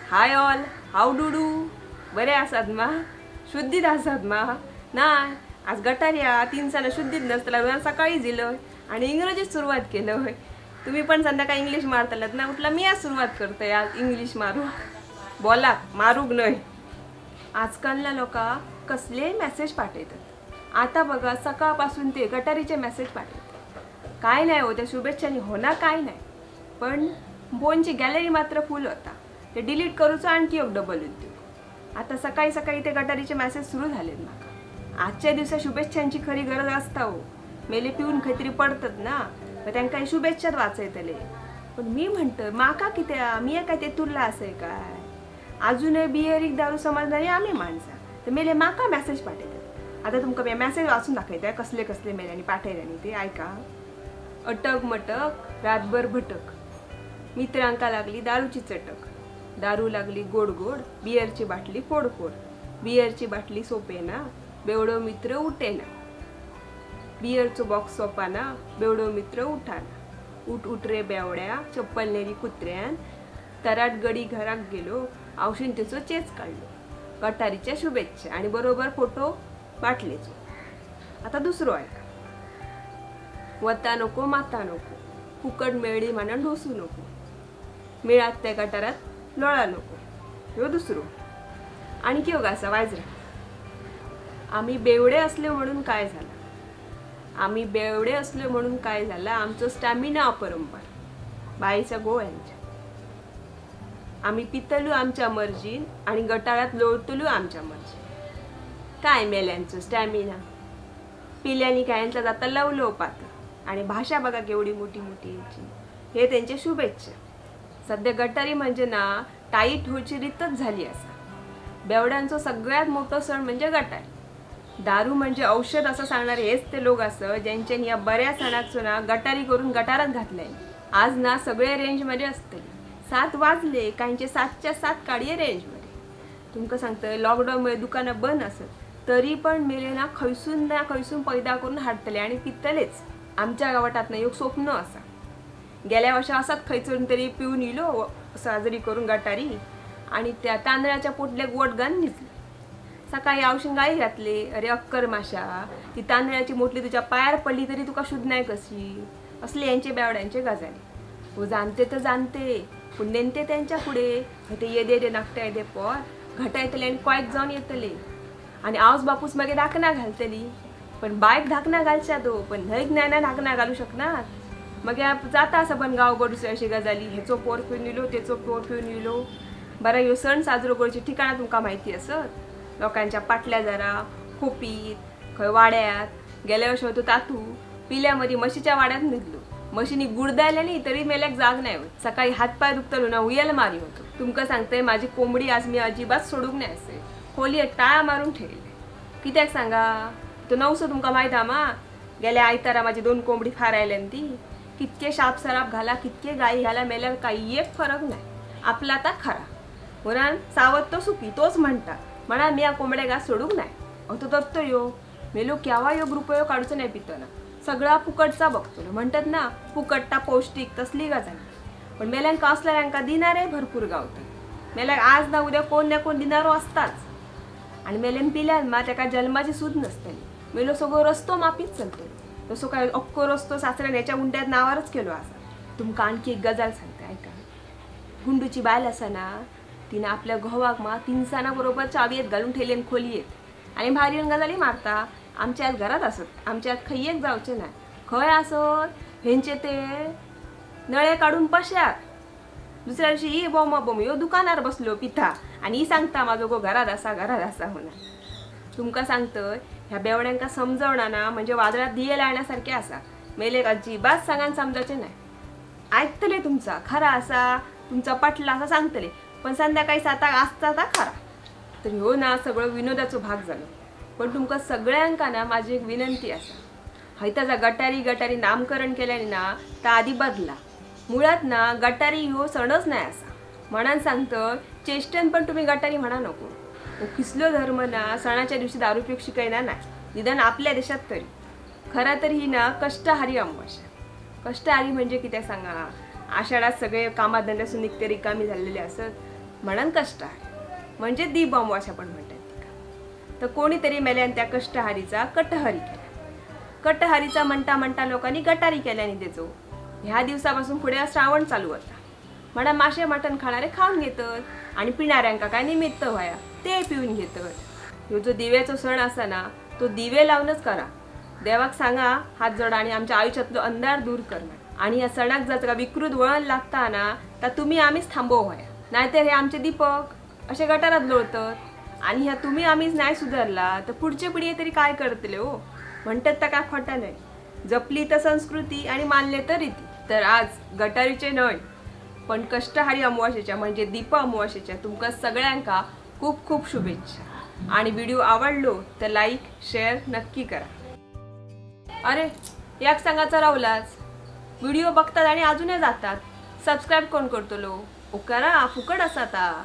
Hi all, how do do? बरे आसात मा? शुद्धीत आसात मा? ना आज गटारी हा 3 साला शुद्धीत नसतला, सकाळी दिलं आणि इंग्रजीत सुरुवात केलं. तुम्ही पण संध्याकाळी इंग्लिश मारतलात ना, उठला मी आज सुरुवात करते आज इंग्लिश मारू. बोला मारूक न्हय. आजकालला लोक कसले मेसेज पाठयतात. आता बघा सकाळपासून ते गटारीचे मेसेज पाठयतात. काय नाही हो त्या शुभेच्छांनी होणार काय नाही, पण फोनची गॅलरी मात्र फुल होता. ते डिलीट करूचो आणखी एक डबल उद्योग. आता सकाळी सकाळी ते गटारीचे मेसेज सुरू झालेत म्हाका. आजच्या दिवसा शुभेच्छांची खरी गरज असता हो. मेले पिऊन खैतरी पडतात ना, मग त्यांका शुभेच्छाच वाचयतले. पण मी म्हणतो माका कित्या, मी काय ते तुरला असे काय? अजूनही बियरीक दारू समजणारी आम्ही माणसां, तर मेले माका मेसेज पाठयतात. आता तुमकां मी मेसेज वाचून दाखयता कसले कसले मेल्यांनी पाठयल्यानी ते ऐका. अटक मटक रातभर भटक, मित्रांका लागली दारूची चटक, दारू लागली गोड गोड, बियरची बाटली फोड फोड, बियरची बाटली सोपेना, बेवडो मित्र उठेना, बियरचो बॉक्स सोपाना, बेवडो मित्र उठाना, उठ उठ रे बेवड्या, चप्पल नेली कुत्र्यान, तराट गडी घराक गेलो, आवशीन तेचो चेच काडलो. गटारीच्या शुभेच्छा आणि बरोबर फोटो बाटलेचो. आता दुसरो ऐका. वता नको माता नको, फुकट मेळी म्हणून ढोसू नको, मेळात त्या गटारात लोळा नको. ह्यो दुसरो. आणखी योग असा वाजरा. आम्ही बेवडे असले म्हणून काय झालं, आम्ही बेवडे असले म्हणून काय झालं, आमचो स्टॅमिना अपरंपार, बाईचा गो यांच्या. आम्ही पितलू आमच्या मर्जीन आणि गटारात लोळतलू आमच्या मर्जीन. काय मेल्यांचो स्टॅमिना, पिल्यानी कायांचा जाता लवलो पात. आणि भाषा बघा केवढी मोठी मोठी यांची. हे त्यांचे शुभेच्छा. सध्या गटारी म्हणजे ना टाईट होची रीतच झाली असा. बेवड्यांचो सगळ्यात मोठो सण म्हणजे गटारी. दारू म्हणजे औषध असं सांगणारे हेच ते लोक असं ज्यांच्यानी या बऱ्या सणाचो ना गटारी करून गटारात घातलंय. आज ना सगळे रेंजमध्ये असतले. 7 वाजले काहींचे 7च्या 7 काडये रेंजमध्ये. तुमका सांगतंय लॉकडाऊनमुळे दुकानं बंद असत तरी पण मेले ना खैसून ना खैसून पैदा करून हाडतले आणि पितलेच. आमच्या गावात ना एक स्वप्न असा. गेल्या वर्षा असाच खैचून तरी पिऊन इलो साजरी करून गटारी आणि त्या तांदळाच्या पोटल्याक वट घालून न्हिजले. सकाळी आवशीन गाळी घातले, अरे अक्कर माशा, ती तांदळाची मोटली तुझ्या पायार पडली तरी तुका शुद्ध नाही कशी. असले यांचे बेवड्यांचे गजाली. हो जाणते तर जाणते, पूण नेमते त्यांच्या फुडें ते येदे येदे नाकट्या येदे पोर घटा येतले आनी कॉयक जावन येतले आनी आवस बापूस मागीर धाकणां घालतली. पण बायक धाकणां घालच्या तो, पण न्हंयक ज्ञाना धाकणां घालू शकनात. मागीर जाता सबन गांवभर दुसऱ्या अशी गजाली, हेचो पोर पिवन येयलो तेचो पोर पिवन येयलो. बरें ह्यो सण साजरो करची ठिकाणां तुमकां म्हायती आसत. लोकांच्या पाटल्या जरा खोपीत खंय वाड्यात. गेल्या वर्षा तो तातू पिल्या मदीं म्हशीच्या वाड्यात न्हिदलो. म्हशींनी गुडदायले न्ही तरी मेल्याक जाग नाही होत. सकाळी हातपाय दुखतलो ना उयल मारी होतो. तुमकां सांगतय माझी कोंबडी आज मी अजिबात सोडूंक नाय असे खोलयेत टाळा मारून ठेयले. कित्याक सांगा तो नवसो तुमकां माहित हा मा. गेल्या आयतारा माझी 2 कोंबडी फारायल्यान ती. कितके शाप सराप घाला कितके गायी घाला मेल्यार काही एक फरक नाही. आपला ता खरा म्हणून सावत तो सुखी तोच म्हणटा म्हणा मी ह्या कोंबड्याक आज सोडूंक नाय. तो दत्तो यो मेलो केवा योग रुपयो काडचो नाही पितना, सगळा फुकटचा बघतलो. म्हणतात ना फुकटता पौष्टिक तसली गजाल. पण मेल्यांक असल्यार हांकां दिनारे भरपूर गावतात. मेल्याक आज ना उद्या कोण ना कोण दिनारो असताच. आणि मेल्यान पिल्यान मा तेका जल्माची सूद नसतली. मेलो सगळो रस्तो मापीत चलतलो. तसो काय अक्को रस्तो सासऱ्यान हेच्या उंड्यात नावारच केलो आसा. तुमकां आणखी एक गजाल सांगता ऐका. गुंडूची बायल आसा ना, तिने आपल्या घोवाक मा तिनसाना बरोबर चावयेत घालून ठेयले खोलयेत आनी भायर येवन गजाली मारता. आमच्या आज घरात आसत, आमच्या आज खंय एक जावचें ना. खंय आसत हेंचे ते नळे काडून पश्यात. दुसऱ्या दिवशी ही बोमा बोम ह्यो दुकानार बसलो पिता आनी ही सांगता म्हाजो गो घरात आसा घरात आसा म्हणून. तुमकां सांगतय ह्या बेवड्यांका समजवणा ना म्हणजे वादळात दिये लायण्या सारकें आसा. मेलेक अजिबात सांगान समजावचें नाय. आयकतले तुमचा खरा आसा तुमचा पटला आसा सांगतले, पण संध्याकाळी 7 आसता ता खरा. तर ह्यो ना सगळो विनोदाचो भाग जालो. पण तुमकां सगळ्यांका ना माझी एक विनंती आसा. हय ताजा गटारी गटारी नामकरण केल्यानी ना ता आदी बदला. मुळात ना गटारी ह्यो सणच नाही आसा म्हणान सांगतय. चेष्टेन पण तुम्ही गटारी म्हणा नको. किसलो धर्म ना सणाच्या दिवशी दारू पिऊक शिकयना नाही, निदान आपल्या देशात तरी. खरा तर ही ना कष्टहारी अमावस्या. कष्टहारी म्हणजे कितें सांगा, आषाढात सगळे कामाधंद्यासून निघते रिकामी झालेले असत. म्हणून कष्टहारी म्हणजे दीप अमावास्या पण म्हणतात तिका. तर कोणीतरी मेल्यान त्या कष्टहारीचा कटहरी केला. कटहारीचा म्हणता म्हणता लोकांनी गटारी केल्याने देचो. ह्या दिवसापासून पुढे श्रावण चालू होता म्हणा मासे मटण खाणारे खाऊन घेतत आणि पिणाऱ्यांका काय निमित्त व्हाया ते पिऊन घेतत. ह्यो जो दिव्याचो सण असा ना तो दिवे लावूनच करा. देवाक सांगा हात जोडा आणि आमच्या आयुष्यातलो अंधार दूर करणार. आणि ह्या सणाक जर का विकृत वळण लागता ना तर तुम्ही आम्हीच थांबव व्हाया, नाहीतर हे आमचे दीपक असे गटारात लोळतात. आणि ह्या तुम्ही आम्हीच नाही सुधारला तर पुढचे पिढी तरी काय करतले हो. म्हणतात तर काय खोटा नाही, जपली तर संस्कृती आणि मानले तर रीती. तर आज गटारीचे न्हय पण कष्टहारी अमावास्येच्या म्हणजे दीप अमावास्येच्या तुमका सगळ्यांका खूप खूप शुभेच्छा. आणि व्हिडिओ आवडलो तर लाईक शेअर नक्की करा. अरे याक सांगाचा रावलाच, व्हिडिओ बघतात आणि अजूनही जातात. सबस्क्राईब कोण करतलो? ओ करा, फुकट असा ता.